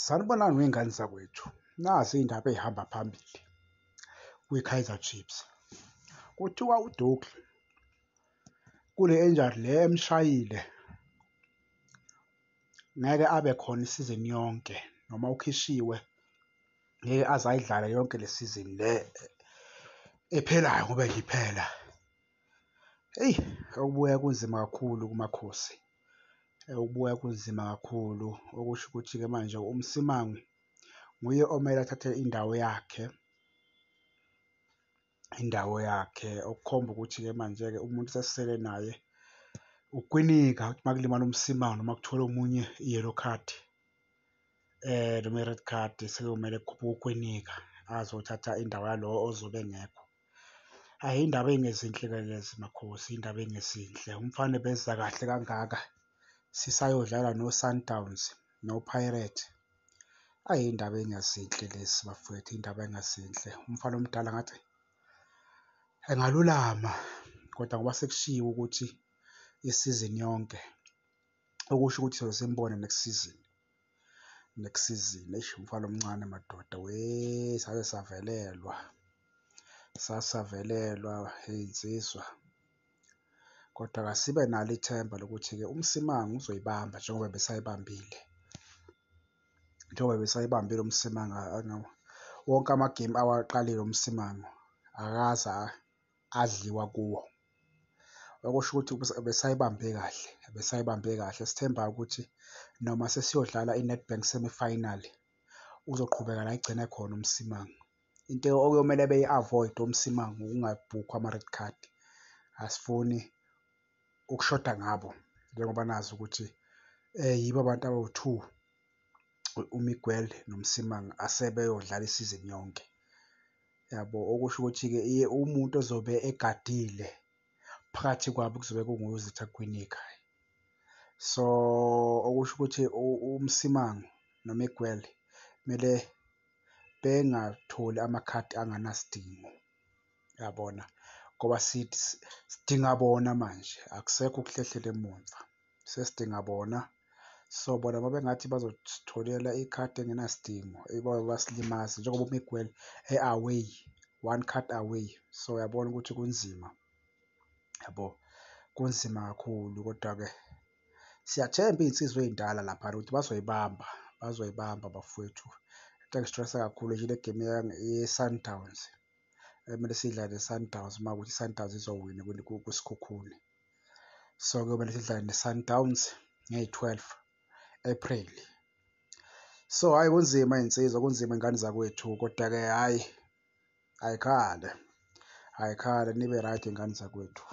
Sanibonani wey'ngane zakwethu, nazi iy'ndaba ey'hamba phambili kwi-Kaizer Chiefs. Kuthiwa uDouglas kule injury le emshayile ngeke abe khona isizini yonke noma ukhishiwe, ngeke aze ayidlale yonke le sizini le ephelayo ngoba nje iphela. Eyi, okubuya kunzima kakhulu kuMakhosi, okubuya kunzima kakhulu okusho ukuthi-ke manje uMsimango nguye omele athathe indawo yakhe, indawo yakhe. Okukhomba ukuthi-ke manje-ke umuntu esesisele naye uKwinika, ukuthi uma kulimala uMsimango noma kuthola omunye i-yellow card noma i-red card sekuyomele kukhuphuke uKwinika azothatha indawo yalo ozobe engekho. Hhayi, iy'ndaba ey'ngezinhle-ke lezi Makhosi, iy'ndaba ey'ngezinhle. Umfana ebeza kahle kangaka sisayodlala no-Sundowns no-Pirate. Ayi, iy'ndaba ey'ngezinhle lezi bafowethu, iy'ndaba ey'ngezinhle. Umfana omdala ngathi engalulama kodwa ngoba sekushiwo ukuthi isizini yonke, okusho ukuthi soze simbone next season, next season. Eish, umfana omncane madoda we, saze savelelwa, saze savelelwa hheyi nsizwa. Kodwa-ke asibe nalo ithemba lokuthi-ke uMsimang uzoyibamba njengoba ebesayibambile, njengoba ebesayibambile uMsimang wonke amagemu awaqalile uMsimango akaze adliwa kuwo. Okusho ukuthi ubesayibambe kahle, ubesayibambe kahle. Sithemba ukuthi noma sesiyodlala i-Nedbank semi-final uzoqhubeka la egcine khona uMsimang. Into okuyomele beyi-avoid-e oMsimang ukungabhukhwa ama-red card, asifuni ukushoda ngabo njengoba nazi ukuthi yibo abantu abawu-two uMiguel noMsimang asebeyodlala isizini yonke, yabo. Okusho ukuthi-ke umuntu ozobe egadile phakathi kwabo kuzobe kunguZitha Kwinika. So, okusho ukuthi uMsimang noMiguel kumele bengatholi amakhadi anganasidingo, uyabona? Ngoba sidinga bona manje, akusekho ukuhlehlela emumva, sesidinga bona. So, bona uma bengathi bazositholela ikhadi elingenasidingo basilimaze njengoba uMiguel e-away, one card away. So, uyabona ukuthi kunzima, yabo? Kunzima kakhulu kodwa-ke siyathemba iy'nsizwa ey'ndala laphana ukuthi bazoyibamba, bazoyibamba bafowethu. Into engi-stress-a kakhulu nje ile gemu ye-Sundowns ekumele siyidlale ne-Sundowns uma kuwukuthi i-Sundowns izowina kwiSikhukhune. So, kuyomele sidlale ne-Sundowns ngeyi-12 April. So, hhayi kunzima y'nsizwa, kunzima y'ngane zakwethu kodwa-ke hhayi ayikhale, ayikhale nibe right y'ngane zakwethu.